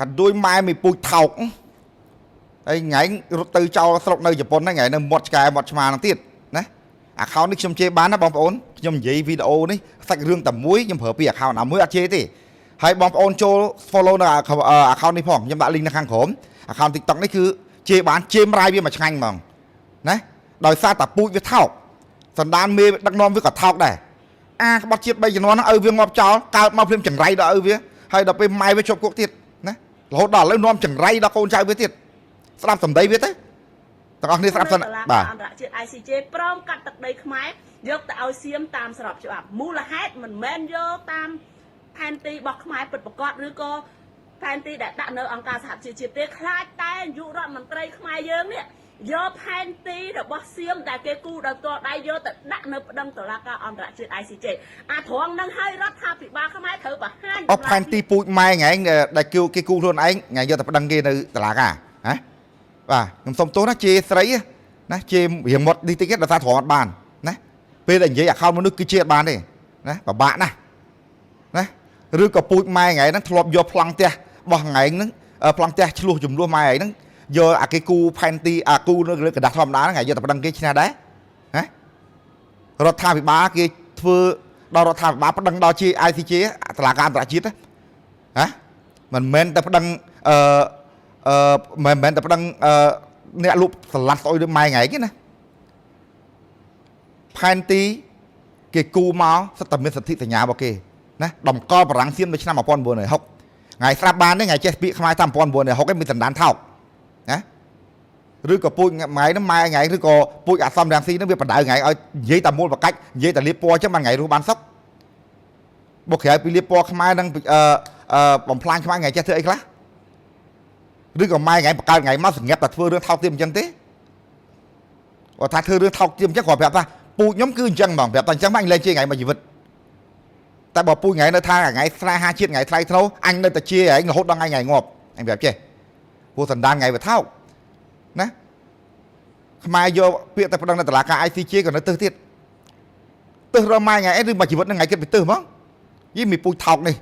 កណ្ដួយម៉ែមីពូជថោកហើយថ្ងៃរត់ទៅចោលស្រុកនៅជប៉ុនហ្នឹងថ្ងៃនៅមាត់ឆ្កែមាត់ឆ្មាហ្នឹងទៀតណា account នេះខ្ញុំជេរបានណាបងប្អូនខ្ញុំនិយាយវីដេអូនេះសាច់រឿងតែមួយខ្ញុំប្រើពី account ណាមួយអត់ជេរទេហើយបងប្អូនចូល follow នៅ account នេះផងខ្ញុំដាក់ link នៅខាងក្រោម account TikTok នេះគឺជេរបានជេរម្រាយវាមួយឆ្ងាញ់ហ្មងណាដោយសារតែពូជវាថោកសន្តានមេដឹកនាំវាក៏ថោកដែរអាក្បត់ជាតិ3ជំនាន់ហ្នឹងឲ្យវាងាប់ចោលកើតមកភ្លាមចង្រៃដល់ឲ្យវាហើយដល់ពេលម៉ែវាជាប់គុកទៀតណារហូតដល់ឥឡូវនាំចង្រៃដល់កូនចៅវាទៀតស្ដាប់សម្ដីវាទៅទាំងអស់គ្នាស្ដាប់សិន នៅតុលា បាទ ការអន្តរជាតិ ICJ ព្រមកាត់ទឹកដីខ្មែរយកទៅឲ្យសៀមតាមស្របច្បាប់មូលហេតុមិនមែនយកតាមផែនទីរបស់ខ្មែរពិតប្រាកដឬក៏ផែនទីដែលដាក់នៅអង្គការសហប្រជាជាតិទេខ្លាចតែនាយករដ្ឋមន្ត្រីខ្មែរយើងនេះយកផែនទីរបស់សៀមដែលគេគូដោយផ្ទាល់ដៃយកទៅដាក់នៅប្តឹងតុលាការអន្តរជាតិ ICJ អាត្រង់នឹងឲ្យរដ្ឋាភិបាលខ្មែរត្រូវបង្ហាញ អស់ផែនទីពូជម៉ែថ្ងៃដែលគេគេគូខ្លួនឯងថ្ងៃយកទៅប្តឹងគេនៅតុលាការហ៎បាទខ្ញុំសុំទោសណាជេរស្រីណាជេររៀងមាត់នេះតិចដោយសារត្រង់អត់បានណាពេលដែលនិយាយ account មនុស្សគឺជេរអត់បានទេណាពិបាកណាស់ណាឬក៏ពូជម៉ែថ្ងៃហ្នឹងធ្លាប់យកប្លង់ផ្ទះរបស់ថ្ងៃហ្នឹងប្លង់ផ្ទះឆ្លោះចំនួនម៉ែថ្ងៃហ្នឹងយកអាគេគូផែនទីអាគូនៅលើក្រដាសធម្មតាហ្នឹងថ្ងៃយកទៅប្តឹងគេឈ្នះដែរហ៎រដ្ឋាភិបាលគេធ្វើដល់រដ្ឋាភិបាលប្តឹងដល់ជា ICJ តុលាការអន្តរជាតិណាហ៎មិនមែនតែប្តឹងអឺអឺមិនមែនតែប្តឹងអឺអ្នកលុបស្លាត់ស្អុយដូចម៉ែថ្ងៃគេណាផែនទីគេគូមកសិតតែមានសិទ្ធិសញ្ញារបស់គេណាតម្កល់បារាំងសៀមនៅឆ្នាំ1960ថ្ងៃស្រាប់បានទេថ្ងៃចេះពាក្យខ្មែរតាម1960ឯងមានសន្តានថោកណាឬក៏ពូជថ្ងៃហ្នឹងម៉ែថ្ងៃឬក៏ពូជអសំរាំងស៊ីហ្នឹងវាបដៅថ្ងៃឲ្យនិយាយតែមូលបកាច់និយាយតែលៀបពណ៌អញ្ចឹងបានថ្ងៃរស់បានសុខ បុកក្រៅពីលៀបពណ៌ខ្មែរនឹងអឺអឺបំផ្លាញខ្មែរថ្ងៃចេះធ្វើអីខ្លះឬក៏ម៉ែថ្ងៃបង្កើតថ្ងៃមកសម្រាប់តែធ្វើរឿងថោកទាបអញ្ចឹងទេគាត់ថាធ្វើរឿងថោកទាបអញ្ចឹងគាត់ប្រាប់ថាពូជខ្ញុំគឺអញ្ចឹងហ្មងប្រាប់តែអញ្ចឹងមកអញលែងជាថ្ងៃមួយជីវិតតែបើពូជថ្ងៃនៅថាថ្ងៃស្នេហាជាតិថ្ងៃថ្លៃថ្នូរអញនៅតែជាឯងរហូតដល់ថ្ងៃថ្ងៃងាប់អញប្រាប់ចេះព្រោះសន្តានថ្ងៃវាថោកណាខ្មែរយកពាក្យតែប្តឹងនៅតុលាការ ICJ ក៏នៅទិសទៀតទិសរម៉ែថ្ងៃអីឬមួយជីវិតនឹងថ្ងៃគិតពីទិសហ្មង យីមីពូជថោកនេះ